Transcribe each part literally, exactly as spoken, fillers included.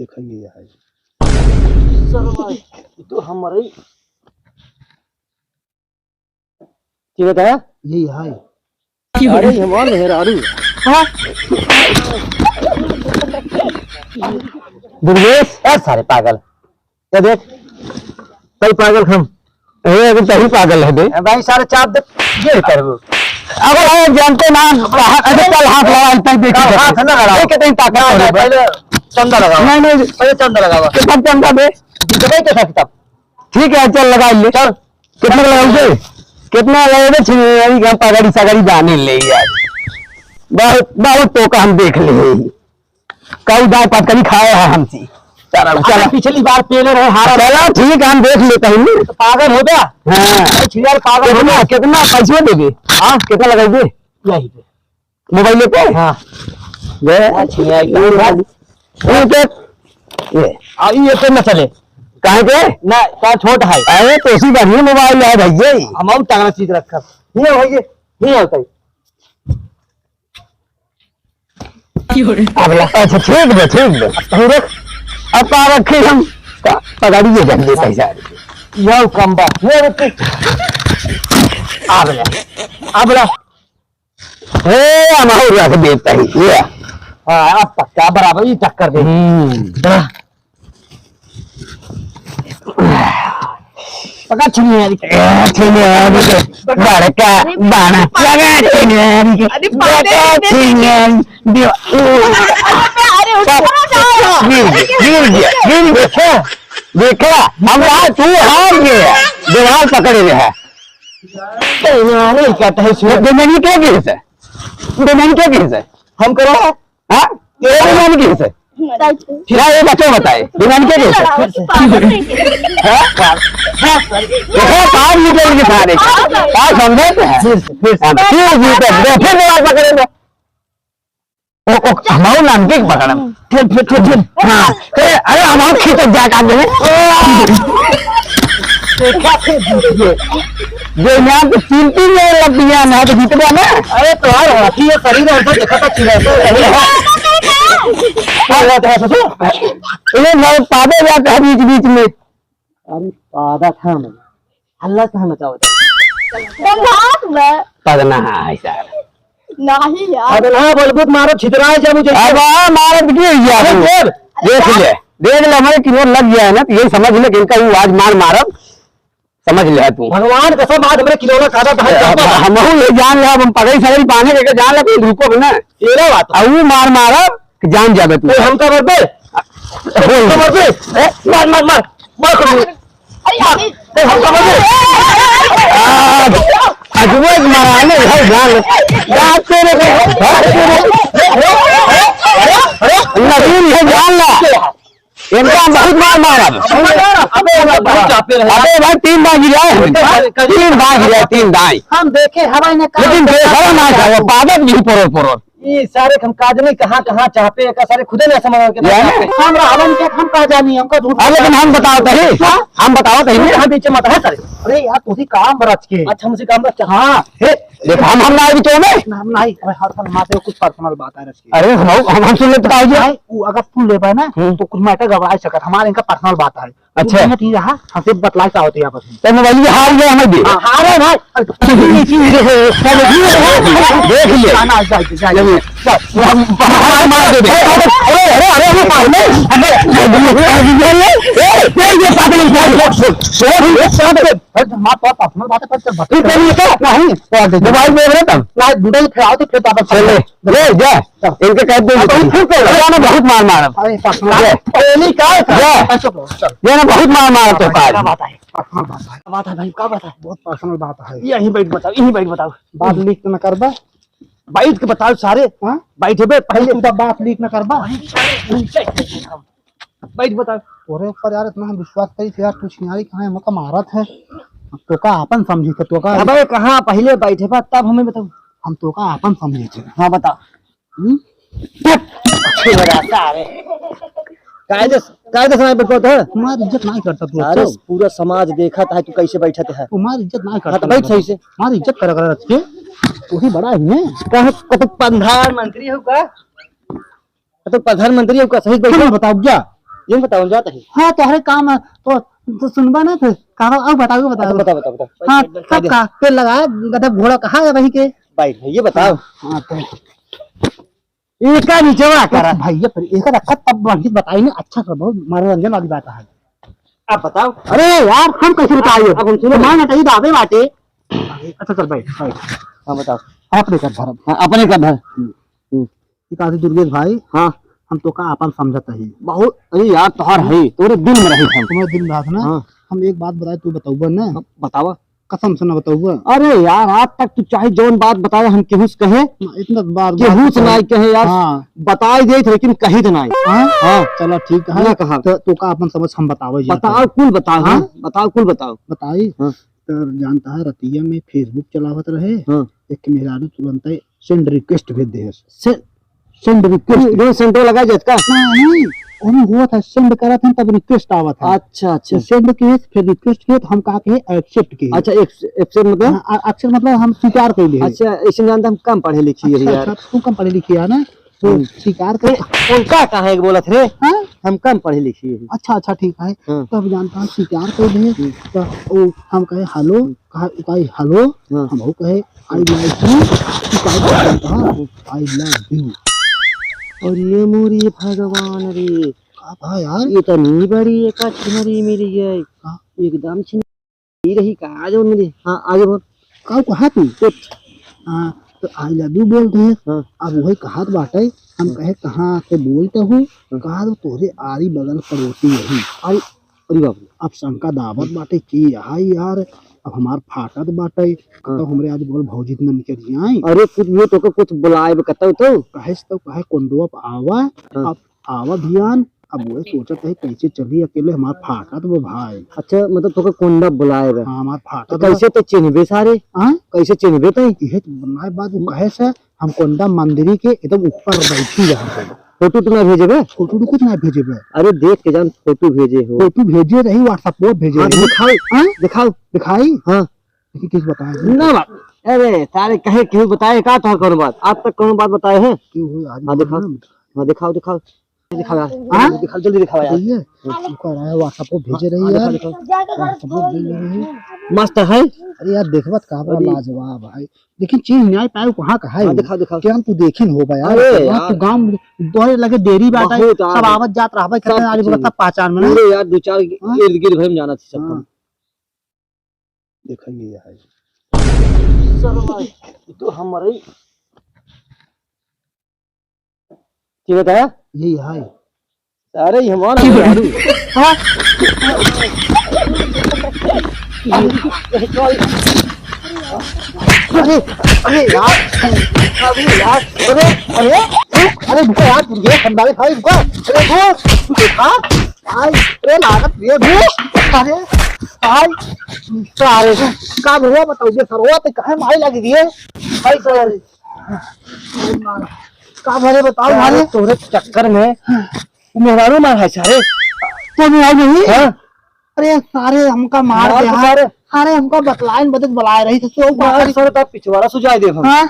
देखा ये है। सरवा, ये तो हमारे ही। ठीक है, यही है। अरे, हमार मेहरारू। हाँ? दुर्गेश, ए सारे पागल। ये देख, कई पागल हम। ए, अभी तही पागल है बे। ए भाई, सारे चाप दे, ये करबो। अब हम जानते ना, हाथ, अरे चल हाथ लगा, इतना ही देखी कल जाते। हाथ ना लड़ाओ। देख कितनी ताकत ना, है ना, बे। पहले चंदा लगाओ। नहीं, नहीं। पहले चंदा लगाओ। कितना चंदा बे? देबै कैसा किताब? ठीक है, चल लगा ले। चल। कितना लगाओगे? कितना लगाओगे? छिन-, यानी कि हम पगड़ी सगड़ी बांधे ले यार। बहुत, बहुत तोका हम देख ले। कऊ दाव पटकनी खाए है हमसे। चलो, अरे, चलो। पिछली बार पेले रहे, हारा। चलो, ठीक है, हम देख लेते हैं। तो पागल हो गया? हाँ। अरे, छियार पागल हो कितना, गया। कितना पैसे देबे? हाँ? कितना लगाओगे? यही पे। मोबाइल पे? हाँ। गए? हाँ, छियार ये पागल। ये क्या? ये। आ, ये पे न चले। काहे के? ना, का छोट है। अरे, तो उसी बढ़िया मोबाइल है भैया। हम और तगड़ा चीज रखब। ये भैया, ये होता है। अब ला, अच्छा, ठीक बा, ठीक बा। अब रख, अब का रखी हम? का पकड़ी के जल्दी पैसा। यो कम बा, ये रख। अब ला, अब ला। ए, हम और रख देता ही, ये। हाँ, अब पक्का बराबर, ये टक्कर दे। हम्म। हाँ। पकड़ छिनियारी के। ए, छिनियारी के। बड़का बाणा। लगा छिनियारी के। अरे, पागल बड़का है। छिनियारी। दे-, अरे, उठ, उठ, उठ, उठ। गिर गया, गिर गया, गिर गया। देखा, देखा, हम आज तू हार गया। दीवार पकड़े रहा। नहीं, नहीं, नहीं, कहता है, सुनो। बेईमानी क्या गिर से? बेईमानी क्या गिर से? हम करो। हाँ? ये तो मान की से? ना, ये बच्चा बताए, ये मान के कैसे? हाँ? देखो, बाहर निकल के सारे। बात समझे तो है। फिर, फिर, हाँ, फिर जीते, फिर बात पकड़ेंगे। ओ, ओ, हमारे नाम के पकड़म। फिर, फिर, फिर, फिर। हाँ, ए, अरे, हमारे खींच जा का दे। देखा, फिर जीत गए। ये यहाँ पे तीन तीन ये लग गया ना, तो जीत गया ना। अरे, तुम्हारा हाथी ये शरीर है, ऐसा देखा था, चिढ़ा था। क्या बात है, ससुर? ये भाई पादे जाते हैं बीच बीच में। अरे, पादा था मैं। हल्ला कहाँ मचाओ था? बंगाल में। पगना है साहब। नहीं यार। अरे ना, बलबूत मारो, छितराए जाबू जैसे। अब आ, मारत की हुई है अरे, तू? देख। देख ले, देख ले, हमारे किलो लग गया है ना, तो ये समझ ले कि इनका वो आज मार मारब। समझ ले तू। भगवान कसम, आज हमरे किलो ना खादा था, अब जाबा। हमहू ये जान ले, अब हम पगड़ी सगड़ी पाने लेके जान ले, कोई रुको ना। तेरा बात। अब वो मार मारा कि जान जाबे तू। तो हमका मर दे। बोल। हमका मर दे। ए, मार, मार, मार। मार कर दे। अरे, अरे। ए, हमका मर दे। आ, अजूबे मारा ने, भाई जान ले। बात तेरे को, बात तेरे को। नवीन है, जान ला। इनका हम बहुत मार मारब। अबे, अबे, बहुत चापे रहे। अबे भाई, तीन बार गिराए हैं। अरे, कभी तीन बार गिराए, तीन दाई। हम देखे हवा इन्हें कहाँ लेकिन से देखा ना, वो पादत भी परोर परोर। ये सारे हम काज नहीं कहाँ, कहाँ चापे, का सारे खुदे नहीं समझ के या चापे। नहीं? हम रहलन के हम का जानी, हमका झूठ हाँ, लेकिन हम बताओ तो ही। हाँ? हम बताओ तो ही। हम पीछे मत है सारे। अरे यार, तू ही काम बरच के। अच्छा, हमसे काम बरच के। हाँ। हे, देख, हम, हम ना आए बीचों में। ना, हम नहीं, अबे हर साल माते कुछ personal बात है रच के। अरे, हम, हम, हम सुन लेते आइए। नहीं, वो अगर सुन लेबे ना, हम्म। तो कुछ matter घबरा सकत। हमारे इनका personal बात है। अच्छा। तू नहीं रहा, हमसे बतलाए का होती है आपस में। तो मोबाइल ये हार गया हमें दे। हाँ, हारे भाई। देख ले। ना, ना, जा, जा, जा। हम, हम, हम मार दे दे। अरे, अरे, अरे, अरे, अरे, ये पागल है। अरे, माँ, पापा, अपना बात पर चल, बात तू कर। तेरी क्या? नहीं, तो दे दे। मोबाइल दे रहे तब। ना, दे, फिर आओ तो फिर वापस चल ले, ले, जा। इनके कह दे। अब फिर से जाना, बहुत मार मारा। अरे, पापा, ये। पहली का है? ये। अच्छा, चलो, चलो। ये ना बहुत मार मारा तो क्या काल। बात है? पापा, बात है। बात है भाई, क्या बात है? बहुत personal बात है। यहीं बैठ बताओ, यहीं बैठ बताओ। बात leak तो न करबा? बैठ के बताओ सारे। हाँ? बैठे बे पहले। तू तो बात leak न करबा? बैठ बताओ। तोरे ऊपर यार इतना हम विश्वास करी थे यार, तू छिनारी कहाँ है, हमका मारत है। हम तोका आपन समझी थे, तोका अबे कहाँ पहले बैठे बा, तब हमें बताओ। हम तोका आपन समझी थे। हाँ, बता। हम्म? अच्छे लगा, सारे। कायदे से, कायदे से नहीं बैठो तो। हमारी इज्जत नहीं करता तू, अरे, अच्छा। पूरा समाज देखत है तू कैसे बैठत है। हमारी इज्जत नहीं हाँ, करता तो बैठ तू। सही से। हमारी इज्जत कर, कर रख के। तू ही बड़ा ही है। कहाँ, कतक प्रधानमंत्री हो का? तो प्रधानमंत्री का सही बैठो। तुम बताओ क्या? तुम बताओ, जात है। हाँ, तोहरे काम है, तो, तो सुनबा ना फिर। कहा, अब बताओ, बताओ। अच्छा, बताओ, बताओ, बताओ। हाँ, बैठ, बैठ, कब बैठ। का? पेड़ लगा, गधा घोड़ा कहा है वही के? भाई, ये बताओ। हाँ, हाँ, तो एका नीचवा करा। भैया, पर एका रखा तब बढ़िया बताई ना, अच्छा से बहुत मनोरंजन वाली बात है। आप बताओ। अरे यार, हम कैसे बताइए? अब हम सुनो। तुम्हारे नटई दावे बाटे। अच्छा, चल बैठ, बैठ। हाँ, बताओ। अपने का धर्म। हाँ, अपने का धर्म। हम्म। हम्म। ये कहते दुर्गेश भाई, हाँ। हम तो का आपन समझत ही। बहुत, अरे यार, तोहर है, तोरे दिल में रही हम। तुम्हारे दिल में रहा था ना? हाँ। हम एक बात बताए, तू बतउबा ना? हाँ, बतावा। कसम से ना बतउबा। अरे यार, आज तक तू चाहे जौन बात बताए, हम केहू से कहे, ना, इतना बात, केहू बात से बताए। नाई कहे यार। हाँ। बताई देत, लेकिन कही तो नाई। हाँ? हाँ। चलो ठीक है। ना कहा। तो, तो का अपन समझ हम बतावे जी बताओ, बताओ। कुल बताओ, हाँ? हाँ? बताओ, कुल बताओ। बताई? हाँ। तो जानता है, रतिया में Facebook चलावत रहे, हाँ। एक मेहरारू तुरंत send request भेज दे। से-, send request। जो send लगा जात का? नहीं, ओमे होत है, send करत हैं तब request आवत है। अच्छा, अच्छा। तो send किए, फिर request किए तो हम का कहे, accept किए। अच्छा, एक, accept मतलब? हाँ, आ-, accept मतलब हम स्वीकार कर लिए। अच्छा, ऐसे जानता हम कम पढ़े लिखे हैं अच्छा, यार। अच्छा, तू कम पढ़े लिखे है ना? तो हम्म। स्वीकार कर। ए, उनका कहाँ एक बोलत रे? हाँ? हम कम पढ़े लिखे हैं। अच्छा, अच्छा, ठीक है। हाँ। तो अब जानता हम स्वीकार कर लिए। हम्म। तो ओ, हम कहे, "Hello।" हम्म। कहा, "उकाई hello।" हाँ। हम कहे, "I love you।" उकाई कहता, "I love you।" अरे मोरी भगवान रे। का भा यार? इतनी बड़ी एक छिनरी मिल गई। हाँ। एकदम छिन- ई रही का, आज और मिली। हाँ, आगे बोल। का कहा तू? कुछ। हाँ, तो "I love you" बोल दे। हाँ। अब वही कहत बाटे, हम हाँ। कहे, "कहाँ से बोलते हो?" हाँ। कहा, "तो तोरे आरी बगल पड़ोसी यही।" अरे, अरे बाप रे। अब शंका दावत बाटे कि यहाँ यार, अब हमार फाटत बाटे, हाँ। तो हमरे आरी बगल भौजी इतना निकल जाए। अरे, कुछ भी तो कुछ बुलाए बे, कतौ तो। कहे से तो कहे, "कोंडवा पे आवा।" हाँ। अब आवा भियान, अब वही सोचत है कैसे चली अकेले, हमार फाटत बा भाई। अच्छा, मतलब तोके कोंडा बुलाए बा। हाँ, हमार फाटत तो बा। कैसे ते चिन्हबे सारे? हाँ? कैसे चिन्हबे ते? इहे तो बनाए बात, वो कहे से हम कोंडा मंदिरी के एकदम ऊपर बैठी रहत है। फोटो तो ना भेजे बे? फोटो तो कुछ ना भेजे बे। अरे देख के जान फोटो भेजे हो। फोटो भेजे रही, WhatsApp पर भेजे हाँ, रही। दिखाओ। हाँ? दिखाओ। दिखाई? हाँ। लेकिन किस बताए? ना बात। अरे सारे कहे क्यों बताए का था कौन बात? आज तक कौन बात बताए हैं? क्यों हो आज हाँ, दिखाओ। हाँ, दिखाओ, दिखाओ। दिखाओ यार। हाँ? दिखाओ, जल्दी दिखाओ यार। सही है। हाँ। ऊपर आया, WhatsApp पर भेजे रही हाँ, यार। दिखाओ, दिखाओ। WhatsApp पर भेजे रही। मस्त है। अरे यार, देखबत का बा अभी लाजवाब है। लेकिन चीज न्याय पाए कहाँ का है हाँ, वो? दिखाओ, दिखाओ। क्या हम तू देखिन हो बा यार? अरे वहाँ यार। तो गाँव दोहरे लगे डेरी बाटा है, बहुत सब आगे। आवत जात रहबे करते सब हैं, आज चीज। बोला सब पहचान में नहीं। पूरे यार, दो चार हाँ? इर्द गिर्द भर में जाना थी सबको। हाँ। देखा ये है। सरवा, ये तो हमारे चिन्हत है? यही है। अरे, ये हमारा मेहरारू। हाँ? अरे, अरे यार, अरे यार, अरे, अरे, अरे रुको यार, तू ये संभाले भाई, रुको। अरे वो, तू देखा? भाई, अरे लागत ये वो, अरे, भाई, सारे, का भैया बताओ, ये सरवा ते काहे माई लगी दिए? भाई, सारे। का भरे बताओ सारे, मारे? तोरे चक्कर में वो मेहरारू मार है सारे। तो मेहरारू नहीं? हाँ। अरे सारे हमका मार मार दे, तो हाँ। सारे। सारे हमका बतलाइन बदे बुलाए रही, तो सो मार सारे। सारे का पिछवाड़ा सुजाए दे हम। हाँ?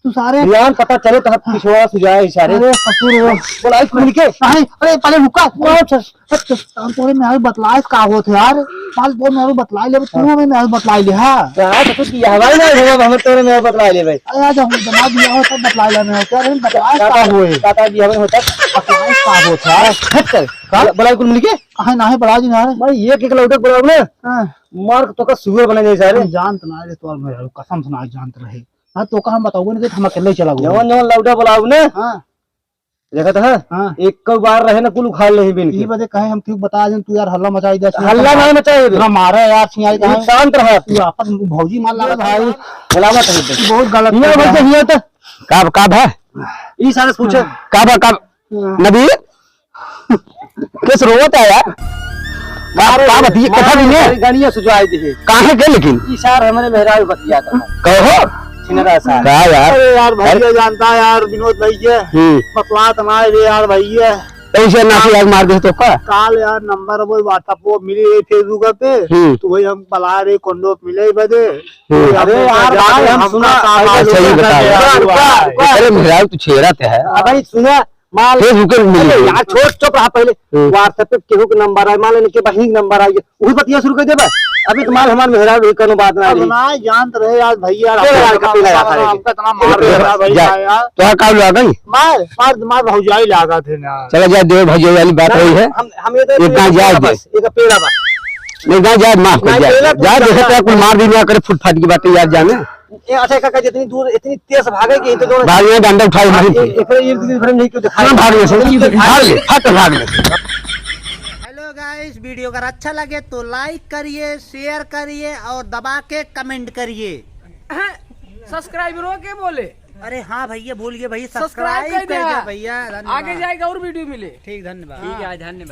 तू सारे यार पता चले तो हाँ। पिछवाड़ा सुजाए सारे। अरे ससुर हो। बुलाई कुल मिलके। नहीं, अरे पहले रुका। मार सारे। अच्छा, हम तोरे मेहरारू बतलाए का होत है यार? माल तोरे मेहरारू बतलाई लेबे, तू हाँ। हमें मेहरारू बतलाई ले, हाँ? का तो कुछ बियाह वाला ना होगा, हमें तोरे मेहरारू बतलाई लेबे। अरे आज हम जमा दिया हो तब बतलाई लेना है। क्या रे, बतलाए का का होए? का का बियाह में होता? बतलाए का होत है? हट कर। का? बुला, बुला कुल मिलके? काहे ना है, बुला जी ना रे। भाई, एक एक लौटे बुलाओ ना। हाँ। मार तो का सुअर बना जाए सारे। हम जानत ना रे, तोर मेहरारू कसम से ना जानत रहे। हाँ, तो का हम बताओगे ना, देख, हम अकेले ही चला गए। जवन जवन लौटा बुलाओ ना। हाँ। देखत है? हाँ। एक बार रहे ना, कुल उखाड़ ले बिन के। ये बदे कहे हम क्यों बता दें, तू यार हल्ला मचाई दे। हल्ला नहीं मचाए बे। ना मारे यार, सियाई ये कहे। शांत रहा। तू आपस में भौजी मार लगा भाई। बुलावा तो। बहुत गलत हिया कर रहा भाई, है। हिया तो। का, का भा? ई सारे पूछे। का भा, का? हाँ। नबी? किस रोवत है यार? का, अरे का बतिये, कथा मारे नहीं है? गणिया सुझाई दे। काहे के लेकिन? ई सार हमरे मेहरारू बतिया था। कहो? छिनरा सार। का यार? अरे यार, भैया अरे जानता है यार, विनोद भैया। हम्म। बतलात ना है रे यार भैया। तो उसे ना काल यार मार दे तो का? काल यार नंबर वो WhatsApp वो मिली रही Facebook पे। हम्म। तो वही हम बला रहे कोंडो मिले बदे। हम्म। तो अरे यार, भाई, हम सुना, का अरे, सही बताओ। रुका, रुका, रुका। अरे, मेहरारू तू छेड़त है। अबे सुना, माल Facebook पे मिली अरे है। यार, छोड़, चुप रहा पहले। हम्म। WhatsApp पे केहू के नंबर आए, मान लेने के बहिनी के नंबर आई, वही बतिया शुरू कर देबा। अभी तो माल हमार मेहरारू रही, कोनो बात ना अब रही। ना जानत रहे यार भैया, चल यार, हमका कपी लगा खा लेंगे। हमका इतना मार देला भाई जा, यार। तोहार का लगा गई? मार, मार, मार भौजाई लागत है ना। चला जा, देव भौजाई वाली बात ना, रही है। हम, हम ये तो इतना एक जाए पेड़ा दे। बस, एक पेड़ा बस। नहीं, जा, जा, माफ कर, नहीं, जा। पेड़ा जा, कुछ देखे ना। तो कुल मार दी ना करे, फुट फाट की बातें यार जाने। ए, अच्छा, काका, जितनी दूर, इतनी तेज भागे कि इनके दोनों भाग में डंडा उठाए मारी। ए, एकरे इर्द गिर्द भरे नहीं क्यों दिखाई? हाँ, भाग में से। भाग ले, फट भाग में से। Hello guys, video अगर अच्छा लगे तो like करिए, share करिए और दबा के comment करिए। हाँ, subscriberों के बोले। अरे हाँ भैया, भूल गए भैया, subscribe subscribe कर कर दिया। दे भैया, धन्यवाद। आगे जाएगा और video मिले। ठीक, धन्यवाद। ठीक है, धन्यवाद।